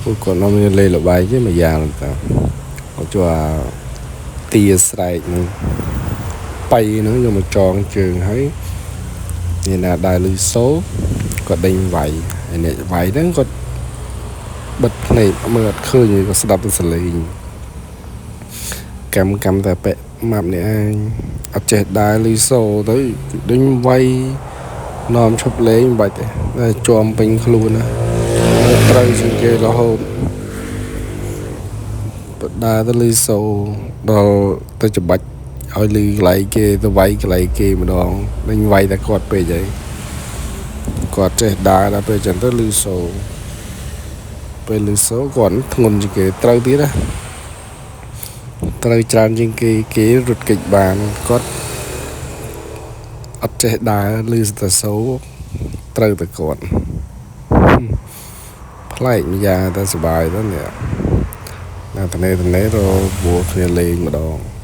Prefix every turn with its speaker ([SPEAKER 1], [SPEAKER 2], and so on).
[SPEAKER 1] ពួកគាត់នាំគ្នាលេងល្បែងទេមួយយ៉ាងតាគាត់ជួអាទាស្រែកនឹងបៃហ្នឹងយកមកចងជើងហើយមានណាដើរលឺសូគាត់ដេញវាយហើយអ្នកវាយហ្នឹងគាត់បិទភ្នែកមើលអត់ឃើញគាត់ស្ដាប់តែសលេងកម្មកម្មតែប៉ែម៉ាប់នេះឯងអត់ចេះដើរលឺសូទៅដេញវាយនាំឈប់លេងមិនបាច់ទេតែជាំពេញខ្លួនណាត្រូវជាងគេរហូតបដើរទៅលឺសូដល់ទៅច្បាច់ឲ្យលឺកន្លែងគេទៅវាយកន្លែងគេម្ដងដេញវាយតែគាត់ពេកហើយគាត់ចេះដើរដល់ពេលចឹងទៅលឺសូពេលលឺសូគាត់ធ្ងន់ជាងគេត្រូវទៀតណាត្រូវច្រើនជាងគេគេរត់គេចបានគាត់អត់ចេះដើរលឺតែសូត្រូវតែគាត់ប្លែកម្យ៉ាងតែសុបាយទៅនេះណាតនេតនេរវល់គ្នាលេងម្ដង។